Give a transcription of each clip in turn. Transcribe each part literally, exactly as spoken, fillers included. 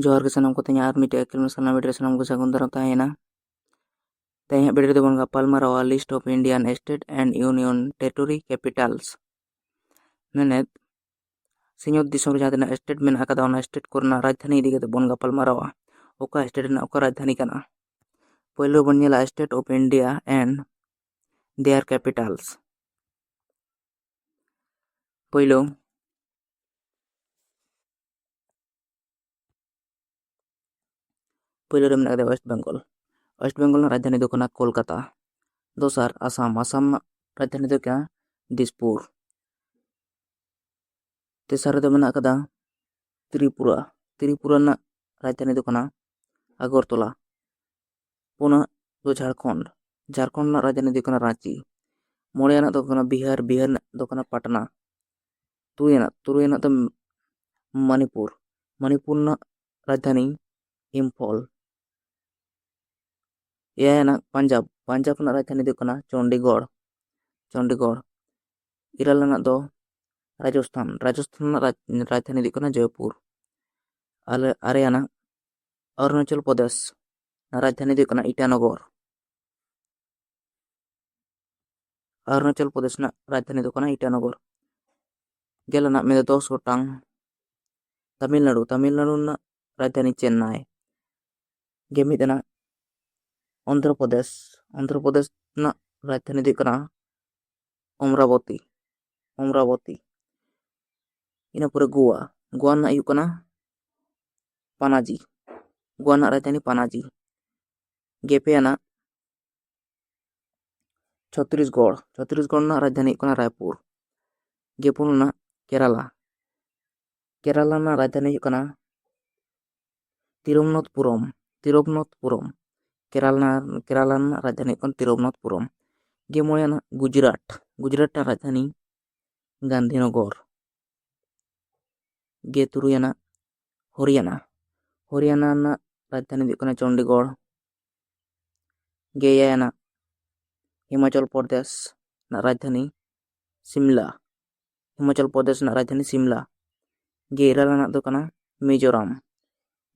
ᱡᱚᱦᱟᱨ ᱜᱮ ᱥᱟᱱᱟᱢ ᱠᱚ, ᱛᱮᱦᱮᱧ ᱟᱨ ᱢᱤᱫᱴᱮᱡ ᱮᱠᱮᱞ ᱢᱮᱥᱟᱞ ᱨᱮᱱᱟᱜ video ᱨᱮ ᱥᱟᱱᱟᱢ ᱠᱚ ᱥᱟᱹᱜᱩᱱ ᱫᱟᱨᱟᱢ ᱛᱟᱦᱮᱸᱭᱮᱱᱟ᱾ ᱛᱮᱦᱮᱧᱟᱜ video ᱨᱮᱫᱚ ᱵᱚᱱ ᱜᱟᱯᱟᱞ ᱢᱟᱨᱟᱣᱟ list of Indian state and union territory capitals, ᱢᱮᱱᱮᱫ ᱥᱤᱧᱚᱛ ᱫᱤᱥᱚᱢ ᱨᱮ ᱡᱟᱦᱟᱸ ᱛᱤᱱᱟᱹᱜ state ᱢᱮᱱᱟᱜ ᱟᱠᱟᱫᱟ, ᱚᱱᱟ state ᱠᱚᱨᱮᱱᱟᱜ ᱨᱟᱡᱽᱫᱷᱟᱱᱤ ᱤᱫᱤ ᱠᱟᱛᱮ ᱵᱚᱱ ᱜᱟᱯᱟᱞ ᱢᱟᱨᱟᱣᱟ, ᱚᱠᱟ state ᱨᱮᱱᱟᱜ ᱚᱠᱟ ᱨᱟᱡᱽᱫᱷᱟᱱᱤ ᱠᱟᱱᱟ᱾ ᱯᱳᱭᱞᱳ ᱵᱚᱱ ᱧᱮᱞᱟ state of India and their capitals᱾ ᱯᱳᱭᱞᱳ ᱯᱳᱭᱞᱳ ᱨᱮ ᱢᱮᱱᱟᱜ ᱟᱠᱟᱫᱟ West Bengal᱾ West Bengal ᱨᱮᱱᱟᱜ ᱨᱟᱡᱽᱫᱷᱟᱱᱤ ᱫᱚ ᱠᱟᱱᱟ ᱠᱳᱞᱠᱟᱛᱟ᱾ ᱫᱚᱥᱟᱨ ᱟᱥᱟᱢ᱾ ᱟᱥᱟᱢ ᱨᱮᱱᱟᱜ ᱨᱟᱡᱽᱫᱷᱟᱱᱤ ᱫᱚ ᱠᱟᱱᱟ ᱫᱤᱥᱯᱩᱨ᱾ ᱛᱮᱥᱟᱨ ᱨᱮᱫᱚ ᱢᱮᱱᱟᱜ ᱟᱠᱟᱫᱟ ᱛᱨᱤᱯᱩᱨᱟ᱾ ᱛᱨᱤᱯᱩᱨᱟ ᱨᱮᱱᱟᱜ ᱨᱟᱡᱽᱫᱷᱟᱱᱤ ᱫᱚ ᱠᱟᱱᱟ ᱟᱜᱚᱨᱛᱚᱞᱟ᱾ ᱯᱩᱱᱟᱜ ᱫᱚ ᱡᱷᱟᱲᱠᱷᱚᱸᱰ᱾ ᱡᱷᱟᱲᱠᱷᱚᱸᱰ ᱨᱮᱱᱟᱜ ᱨᱟᱡᱽᱫᱷᱟᱱᱤ ᱫᱚ ᱠᱟᱱᱟ ᱨᱟᱸᱪᱤ᱾ ᱢᱚᱬᱮᱭᱟᱱᱟᱜ ᱫᱚ ᱠᱟᱱᱟ ᱵᱤᱦᱟᱨ᱾ ᱵᱤᱦᱟᱨ ᱨᱮᱱᱟᱜ ᱫᱚ ᱠᱟᱱᱟ ᱯᱟᱴᱱᱟ᱾ ᱛᱩᱨᱩᱭᱟᱱᱟᱜ ᱛᱩᱨᱩᱭᱟᱱᱟᱜ ᱫᱚ ᱢᱚᱱᱤᱯᱩᱨ᱾ ᱢᱚᱱᱤᱯᱩᱨ ᱨᱮᱱᱟᱜ ᱨᱟᱡᱽᱫᱷᱟᱱᱤ ᱤᱢᱯᱷᱚᱞ᱾ ᱮᱭᱟᱭᱟᱱᱟᱜ ᱯᱟᱧᱡᱟᱵᱽ᱾ ᱯᱟᱧᱡᱟᱵᱽ ᱨᱮᱱᱟᱜ ᱨᱟᱡᱽᱫᱷᱟᱱᱤ ᱫᱚ ᱦᱩᱭᱩᱜ ᱠᱟᱱᱟ ᱪᱚᱱᱰᱤᱜᱚᱲ᱾ ᱪᱚᱱᱰᱤᱜᱚᱲ᱾ ᱤᱨᱟᱹᱞ ᱟᱱᱟᱜ ᱫᱚ ᱨᱟᱡᱚᱥᱛᱷᱟᱱ᱾ ᱨᱟᱡᱚᱥᱛᱷᱟᱱ ᱨᱮᱱᱟᱜ ᱨᱟᱡᱽ- ᱨᱟᱡᱽᱫᱷᱟᱱᱤ ᱫᱚ ᱦᱩᱭᱩᱜ ᱠᱟᱱᱟ ᱡᱚᱭᱯᱩᱨ᱾ ᱟᱨ ᱟᱨᱮᱭᱟᱱᱟᱜ ᱚᱨᱩᱱᱟᱪᱚᱞ ᱯᱨᱚᱫᱮᱥ ᱨᱮᱱᱟᱜ ᱨᱟᱡᱽᱫᱷᱟᱱᱤ ᱫᱚ ᱦᱩᱭᱩᱜ ᱠᱟᱱᱟ ᱤᱴᱟᱱᱚᱜᱚᱨ᱾ ᱚᱨᱩᱱᱟᱪᱚᱞ ᱯᱨᱚᱫᱮᱥ ᱨᱮᱱᱟᱜ ᱨᱟᱡᱽᱫᱷᱟᱱᱤ ᱫᱚ ᱠᱟᱱᱟ ᱤᱴᱟᱱᱚᱜᱚᱨ᱾ ᱜᱮᱞ ᱟᱱᱟᱜ ᱢᱮᱱᱫᱚ ᱫᱚᱥ ᱜᱚᱴᱟᱝ᱾ ᱛᱟᱢᱤᱞᱱᱟᱲᱩ᱾ ᱛᱟᱢᱤᱞᱱᱟᱲᱩ ᱨᱮᱱᱟᱜ ᱨᱟᱡᱽᱫᱷᱟᱱᱤ ᱪᱮᱱᱱᱟᱭ᱾ ᱜᱮᱢᱤᱫ ᱟᱱᱟᱜ ᱚᱱᱫᱷᱨᱚᱯᱨᱚᱫᱮᱥ᱾ ᱚᱱᱫᱷᱨᱚᱯᱨᱚᱫᱮᱥ ᱨᱮᱱᱟᱜ ᱨᱟᱡᱽᱫᱷᱟᱱᱤ ᱫᱚ ᱦᱩᱭᱩᱜ ᱠᱟᱱᱟ ᱚᱢᱨᱟᱵᱚᱛᱤ᱾ ᱚᱢᱨᱟᱵᱚᱛᱤ᱾ ᱤᱱᱟᱹ ᱯᱚᱨᱮ ᱜᱳᱣᱟ᱾ ᱜᱳᱣᱟ ᱨᱮᱱᱟᱜ ᱦᱩᱭᱩᱜ ᱠᱟᱱᱟ ᱯᱟᱱᱟᱡᱤ᱾ ᱜᱳᱣᱟ ᱨᱮᱱᱟᱜ ᱨᱟᱡᱽᱫᱷᱟᱱᱤ ᱯᱟᱱᱟᱡᱤ᱾ ᱜᱮᱯᱮ ᱟᱱᱟᱜ ᱪᱷᱚᱛᱨᱤᱥᱜᱚᱲ᱾ ᱪᱷᱚᱛᱨᱤᱥᱜᱚᱲ ᱨᱮᱱᱟᱜ ᱨᱟᱡᱽᱫᱷᱟᱱᱤ ᱦᱩᱭᱩᱜ ᱠᱟᱱᱟ ᱨᱟᱭᱯᱩᱨ᱾ ᱜᱮᱯᱩᱱ ᱟᱱᱟᱜ ᱠᱮᱨᱟᱞᱟ᱾ ᱠᱮᱨᱟᱞᱟ ᱨᱮᱱᱟᱜ ᱨᱟᱡᱽᱫᱷᱟᱱᱤ ᱦᱩᱭᱩᱜ ᱠᱟᱱᱟ ᱛᱤᱨᱩᱵᱱᱚᱛᱷᱯᱩᱨᱚᱢ᱾ ᱛᱤᱨᱩᱵᱱᱚᱛᱷᱯᱩᱨᱚᱢ᱾ ᱠᱮᱨᱟᱞᱟ ᱨᱮᱱᱟᱜ ᱨᱟᱡᱽᱫᱷᱟᱱᱤ ᱦᱩᱭᱩᱜ ᱠᱟᱱᱟ ᱛᱤᱨᱩᱵᱱᱚᱛᱷᱯᱩᱨᱚᱢ᱾ ᱜᱮᱢᱚᱬᱮ ᱟᱱᱟᱜ ᱜᱩᱡᱽᱨᱟᱴ᱾ ᱜᱩᱡᱽᱨᱟᱴ ᱨᱮᱱᱟᱜ ᱨᱟᱡᱽᱫᱷᱟᱱᱤ ᱜᱟᱱᱫᱷᱤᱱᱚᱜᱚᱨ᱾ ᱜᱮ ᱛᱩᱨᱩᱭ ᱟᱱᱟᱜ ᱦᱚᱨᱤᱭᱟᱱᱟ᱾ ᱦᱚᱨᱤᱭᱟᱱᱟ ᱨᱮᱱᱟᱜ ᱨᱟᱡᱽᱫᱷᱟᱱᱤ ᱫᱚ ᱦᱩᱭᱩᱜ ᱠᱟᱱᱟ ᱪᱚᱱᱰᱤᱜᱚᱲ᱾ ᱜᱮ ᱮᱭᱟᱭ ᱟᱱᱟᱜ ᱦᱤᱢᱟᱪᱚᱞ ᱯᱨᱚᱫᱮᱥ ᱨᱮᱱᱟᱜ ᱨᱟᱡᱽᱫᱷᱟᱱᱤ ᱥᱤᱢᱞᱟ᱾ ᱦᱤᱢᱟᱪᱚᱞ ᱯᱨᱚᱫᱮᱥ ᱨᱮᱱᱟᱜ ᱨᱟᱡᱽᱫᱷᱟᱱᱤ ᱥᱤᱢᱞᱟ᱾ ᱜᱮ ᱤᱨᱟᱹᱞ ᱟᱱᱟᱜ ᱫᱚ ᱠᱟᱱᱟ ᱢᱤᱡᱳᱨᱟᱢ᱾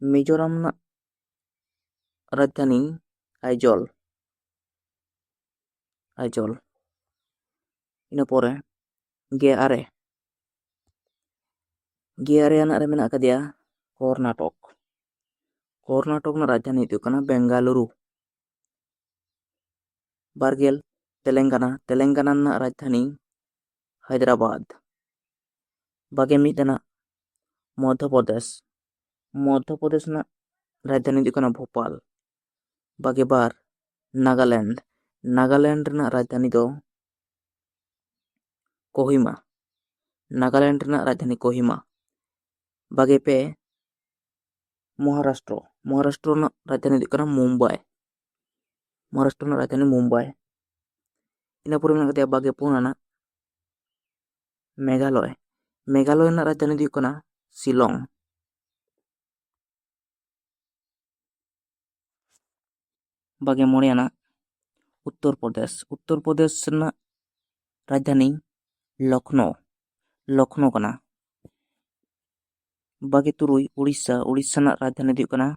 ᱢᱤᱡᱳᱨᱟᱢ ᱨᱮᱱᱟᱜ ᱨᱟᱡᱽᱫᱷᱟᱱᱤ ᱟᱭᱡᱚᱞ᱾ ᱟᱭᱡᱚᱞ᱾ ᱤᱱᱟᱹ ᱯᱚᱨᱮ ᱜᱮ ᱟᱨᱮ, ᱜᱮ ᱟᱨᱮ ᱟᱱᱟᱜ ᱨᱮ ᱢᱮᱱᱟᱜ ᱟᱠᱟᱫᱮᱭᱟ ᱠᱚᱨᱱᱟᱴᱚᱠ᱾ ᱠᱚᱨᱱᱟᱴᱚᱠ ᱨᱮᱱᱟᱜ ᱨᱟᱡᱽᱫᱷᱟᱱᱤ ᱦᱩᱭᱩᱜ ᱠᱟᱱᱟ ᱵᱮᱝᱜᱟᱞᱩᱨᱩ᱾ ᱵᱟᱨᱜᱮᱞ, ᱛᱮᱞᱮᱝᱜᱟᱱᱟ᱾ ᱛᱮᱞᱮᱝᱜᱟᱱᱟ ᱨᱮᱱᱟᱜ ᱨᱟᱡᱽᱫᱷᱟᱱᱤ ᱦᱟᱭᱫᱨᱟᱵᱟᱫᱽ᱾ ᱵᱟᱜᱮ ᱢᱤᱫ ᱟᱱᱟᱜ ᱢᱚᱫᱽᱫᱷᱚᱯᱨᱚᱫᱮᱥ᱾ ᱢᱚᱫᱽᱫᱷᱚᱯᱨᱚᱫᱮᱥ ᱨᱮᱱᱟᱜ ᱨᱟᱡᱽᱫᱷᱟᱱᱤ ᱫᱚ ᱦᱩᱭᱩᱜ ᱠᱟᱱᱟ ᱵᱷᱳᱯᱟᱞ᱾ ᱵᱟᱜᱮ ᱵᱟᱨ, ᱱᱟᱜᱟᱞᱮᱱᱰ᱾ ᱱᱟᱜᱟᱞᱮᱱᱰ ᱨᱮᱱᱟᱜ ᱨᱟᱡᱽᱫᱷᱟᱱᱤ ᱫᱚ ᱠᱳᱦᱤᱢᱟ᱾ ᱱᱟᱜᱟᱞᱮᱱᱰ ᱨᱮᱱᱟᱜ ᱨᱟᱡᱽᱫᱷᱟᱱᱤ ᱠᱳᱦᱤᱢᱟ᱾ ᱵᱟᱜᱮ ᱯᱮ, ᱢᱚᱦᱟᱨᱟᱥᱴᱨᱚ᱾ ᱢᱚᱦᱟᱨᱟᱥᱴᱨᱚ ᱨᱮᱱᱟᱜ ᱨᱟᱡᱽᱫᱷᱟᱱᱤ ᱫᱚ ᱦᱩᱭᱩᱜ ᱠᱟᱱᱟ ᱢᱩᱢᱵᱟᱭ᱾ ᱢᱚᱦᱟᱨᱟᱥᱴᱨᱚ ᱨᱮᱱᱟᱜ ᱨᱟᱡᱽᱫᱷᱟᱱᱤ ᱢᱩᱢᱵᱟᱭ᱾ ᱤᱱᱟᱹ ᱯᱚᱨᱮ ᱢᱮᱱᱟᱜ ᱟᱠᱟᱫᱮᱭᱟ ᱵᱟᱜᱮ ᱯᱩᱱ ᱟᱱᱟᱜ ᱢᱮᱜᱷᱟᱞᱚᱭ᱾ ᱢᱮᱜᱷᱟᱞᱚᱭ ᱨᱮᱱᱟᱜ ᱨᱟᱡᱽᱫᱷᱟᱱᱤ ᱫᱚ ᱦᱩᱭᱩᱜ ᱠᱟᱱᱟ ᱥᱤᱞᱚᱝ᱾ ᱵᱟᱜᱮ ᱢᱚᱬᱮ ᱟᱱᱟᱜ ᱩᱛᱛᱚᱨ ᱯᱨᱚᱫᱮᱥ᱾ ᱩᱛᱛᱚᱨ ᱯᱨᱚᱫᱮᱥ ᱨᱮᱱᱟᱜ ᱨᱟᱡᱽᱫᱷᱟᱱᱤ ᱞᱚᱠᱷᱱᱳ, ᱞᱚᱠᱷᱱᱳ ᱠᱟᱱᱟ᱾ ᱵᱟᱜᱮ ᱛᱩᱨᱩᱭ ᱩᱲᱤᱥᱥᱟ᱾ ᱩᱲᱤᱥᱥᱟ ᱨᱮᱱᱟᱜ ᱨᱟᱡᱽᱫᱷᱟᱱᱤ ᱫᱚ ᱦᱩᱭᱩᱜ ᱠᱟᱱᱟ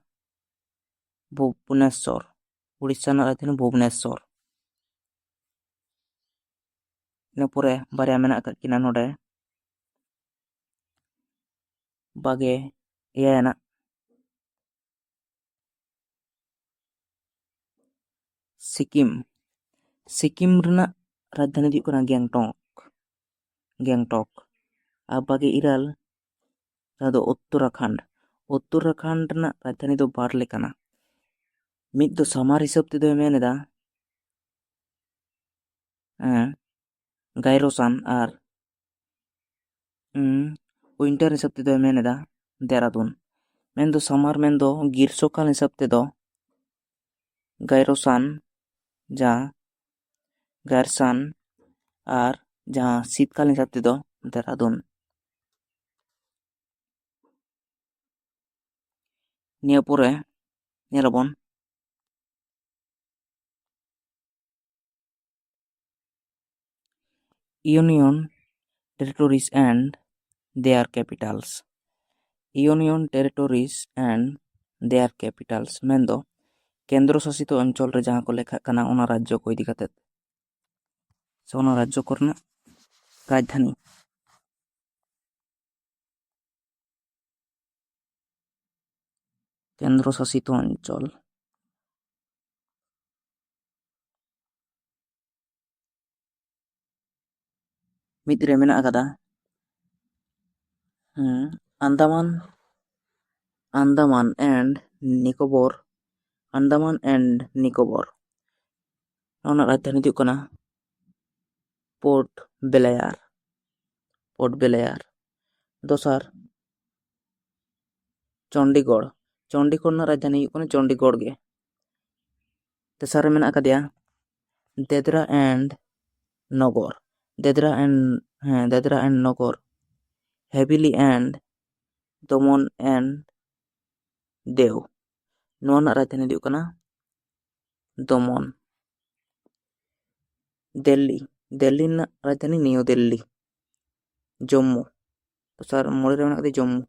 ᱵᱷᱩᱵᱽᱱᱮᱥᱥᱚᱨ᱾ ᱩᱲᱤᱥᱥᱟ ᱨᱮᱱᱟᱜ ᱨᱟᱡᱽᱫᱷᱟᱱᱤ ᱵᱷᱩᱵᱽᱱᱮᱥᱥᱚᱨ᱾ ᱤᱱᱟᱹ ᱯᱚᱨᱮ ᱵᱟᱨᱭᱟ ᱢᱮᱱᱟᱜ ᱟᱠᱟᱫ ᱠᱤᱱᱟ ᱱᱚᱰᱮ, ᱵᱟᱜᱮ ᱮᱭᱟᱭ ᱟᱱᱟᱜ ᱥᱤᱠᱤᱢ᱾ ᱥᱤᱠᱤᱢ ᱨᱮᱱᱟᱜ ᱨᱟᱡᱽᱫᱷᱟᱱᱤ ᱫᱚ ᱦᱩᱭᱩᱜ ᱠᱟᱱᱟ ᱜᱮᱝᱴᱚᱠ, ᱜᱮᱝᱴᱚᱠ᱾ ᱟᱨ ᱵᱟᱜᱮ ᱤᱨᱟᱹᱞ, ᱡᱟᱦᱟᱸ ᱫᱚ ᱩᱛᱛᱚᱨᱟᱠᱷᱟᱱᱰ᱾ ᱩᱛᱛᱚᱨᱟᱠᱷᱟᱱᱰ ᱨᱮᱱᱟᱜ ᱨᱟᱡᱽᱫᱷᱟᱱᱤ ᱫᱚ ᱵᱟᱨ ᱞᱮᱠᱟᱱᱟ᱾ ᱢᱤᱫ ᱫᱚ ᱥᱟᱢᱟᱨ ᱦᱤᱥᱟᱹᱵ ᱛᱮᱫᱚᱭ ᱢᱮᱱ ᱮᱫᱟ, ᱦᱮᱸ, ᱜᱟᱭᱨᱳᱥᱟᱱ, ᱟᱨ ᱩᱭᱤᱱᱴᱟᱨ ᱦᱤᱥᱟᱹᱵ ᱛᱮᱫᱚᱭ ᱢᱮᱱ ᱮᱫᱟ ᱫᱮᱨᱟᱫᱩᱱ᱾ ᱢᱮᱱᱫᱚ ᱥᱟᱢᱟᱨ ᱢᱮᱱᱫᱚ ᱜᱨᱤᱥᱚᱠᱟᱞ ᱦᱤᱥᱟᱹᱵ ᱛᱮᱫᱚ ᱜᱟᱭᱨᱳᱥᱟᱱ, ᱡᱟᱦᱟᱸ ᱜᱟᱨᱥᱟᱱ, ᱟᱨ ᱡᱟᱦᱟᱸ ᱥᱤᱛᱠᱟᱞ ᱦᱤᱥᱟᱹᱵ ᱛᱮᱫᱚ ᱫᱮᱨᱟᱫᱩᱱ᱾ ᱱᱤᱭᱟᱹ ᱯᱚᱨᱮ ᱧᱮᱞᱟᱵᱚᱱ Union Territories and their Capitals᱾ Union Territories and their capitals ᱢᱮᱱᱫᱚ ᱠᱮᱱᱫᱨᱚ ᱥᱟᱥᱤᱛ ᱚᱧᱪᱚᱞ ᱨᱮ ᱡᱟᱦᱟᱸ ᱠᱚ ᱞᱮᱠᱷᱟᱜ ᱠᱟᱱᱟ ᱚᱱᱟ ᱨᱟᱡᱽᱡᱚ ᱠᱚ ᱤᱫᱤ ᱠᱟᱛᱮ, ᱥᱮ ᱚᱱᱟ ᱨᱟᱡᱽᱡᱚ ᱠᱚᱨᱮᱱᱟᱜ ᱨᱟᱡᱽᱫᱷᱟᱱᱤ᱾ ᱠᱮᱱᱫᱨᱚ ᱥᱟᱥᱤᱛ ᱚᱧᱪᱚᱞ᱾ ᱢᱤᱫ ᱨᱮ ᱢᱮᱱᱟᱜ ᱟᱠᱟᱫᱟ, ᱦᱮᱸ, ᱟᱱᱫᱟᱢᱟᱱ, ᱟᱱᱫᱟᱢᱟᱱ and ᱱᱤᱠᱳᱵᱚᱨ, ᱟᱱᱫᱟᱢᱟᱱ and ᱱᱤᱠᱳᱵᱚᱨ᱾ ᱱᱚᱣᱟ ᱨᱮᱱᱟᱜ ᱨᱟᱡᱽᱫᱷᱟᱱᱤ ᱫᱚ ᱦᱩᱭᱩᱜ ᱠᱟᱱᱟ ᱯᱳᱨᱴ ᱵᱞᱮᱭᱟᱨ, ᱯᱳᱨᱴ ᱵᱞᱮᱭᱟᱨ᱾ ᱫᱚᱥᱟᱨ, ᱪᱚᱱᱰᱤᱜᱚᱲ᱾ ᱪᱚᱱᱰᱤᱜᱚᱲ ᱨᱮᱱᱟᱜ ᱨᱟᱡᱽᱫᱷᱟᱱᱤ ᱦᱩᱭᱩᱜ ᱠᱟᱱᱟ ᱪᱚᱱᱰᱤᱜᱚᱲ ᱜᱮ᱾ ᱛᱮᱥᱟᱨ ᱨᱮ ᱢᱮᱱᱟᱜ ᱟᱠᱟᱫᱮᱭᱟ ᱫᱮᱫᱨᱟ and ᱱᱚᱜᱚᱨ, ᱫᱮᱫᱨᱟ and, ᱦᱮᱸ, ᱫᱮᱫᱨᱟ and Nagar, ᱦᱮᱵᱤᱞᱤ and Daman and ᱫᱮᱣ᱾ ᱱᱚᱣᱟ ᱨᱮᱱᱟᱜ ᱨᱟᱡᱽᱫᱷᱟᱱᱤ ᱫᱚ ᱦᱩᱭᱩᱜ ᱠᱟᱱᱟ ᱫᱚᱢᱚᱱ᱾ ᱫᱤᱞᱞᱤ, ᱫᱤᱞᱞᱤ ᱨᱮᱱᱟᱜ ᱨᱟᱡᱽᱫᱷᱟᱱᱤ ᱱᱤᱭᱩ ᱫᱤᱞᱞᱤ᱾ ᱡᱚᱢᱢᱩ, ᱫᱚᱥᱟᱨ ᱢᱚᱬᱮ ᱨᱮ ᱢᱮᱱᱟᱜ ᱟᱠᱟᱫᱟ ᱡᱚᱢᱢᱩ᱾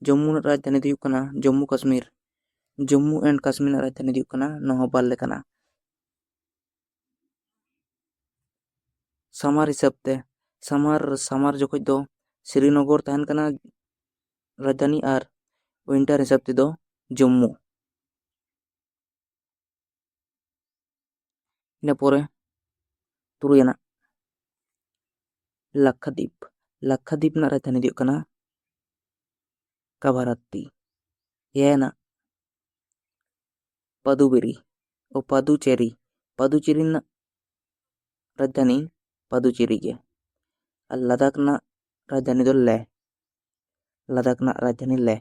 ᱡᱚᱢᱢᱩ ᱨᱮᱱᱟᱜ ᱨᱟᱡᱽᱫᱷᱟᱱᱤ ᱫᱚ ᱦᱩᱭᱩᱜ ᱠᱟᱱᱟ ᱡᱚᱢᱢᱩ ᱠᱟᱥᱢᱤᱨ᱾ ᱡᱚᱢᱢᱩ and ᱠᱟᱥᱢᱤᱨ ᱨᱮᱱᱟᱜ ᱨᱟᱡᱽᱫᱷᱟᱱᱤ ᱫᱚ ᱦᱩᱭᱩᱜ ᱠᱟᱱᱟ ᱱᱚᱦᱚᱵᱟᱞ ᱞᱮᱠᱟᱱᱟ᱾ ᱥᱟᱢᱟᱨ ᱦᱤᱥᱟᱹᱵ ᱛᱮ, ᱥᱟᱢᱟᱨ, ᱥᱟᱢᱟᱨ ᱡᱚᱠᱷᱚᱡ ᱫᱚ ᱥᱨᱤᱱᱚᱜᱚᱨ ᱛᱟᱦᱮᱱ ᱠᱟᱱᱟ ᱨᱟᱡᱽᱫᱷᱟᱱᱤ, ᱟᱨ ᱣᱤᱱᱴᱟᱨ ᱦᱤᱥᱟᱹᱵ ᱛᱮᱫᱚ ᱡᱚᱢᱢᱩ᱾ ᱤᱱᱟᱹ ᱯᱚᱨᱮ ᱛᱩᱨᱩᱭ ᱟᱱᱟᱜ, ᱞᱟᱠᱠᱷᱟᱫᱤᱯ᱾ ᱞᱟᱠᱠᱷᱟᱫᱤᱯ ᱨᱮᱱᱟᱜ ᱨᱟᱡᱽᱫᱷᱟᱱᱤ ᱫᱚ ᱦᱩᱭᱩᱜ ᱠᱟᱱᱟ ᱠᱟᱵᱷᱟᱨᱟᱛᱛᱤ᱾ ᱮᱭᱟᱭ ᱟᱱᱟᱜ, ᱯᱟᱫᱩᱵᱮᱨᱤ, ᱳ ᱯᱟᱫᱩᱪᱮᱨᱤ᱾ ᱯᱟᱫᱩᱪᱮᱨᱤ ᱨᱮᱱᱟᱜ ᱨᱟᱡᱽᱫᱷᱟᱱᱤ ᱯᱟᱫᱩᱪᱮᱨᱤ ᱜᱮ᱾ ᱟᱨ ᱞᱟᱫᱟᱠᱷ ᱨᱮᱱᱟᱜ ᱨᱟᱡᱽᱫᱷᱟᱱᱤ ᱫᱚ ᱞᱮᱦ᱾ ᱞᱟᱫᱟᱠᱷ ᱨᱮᱱᱟᱜ ᱨᱟᱡᱽᱫᱷᱟᱱᱤ ᱞᱮᱦ᱾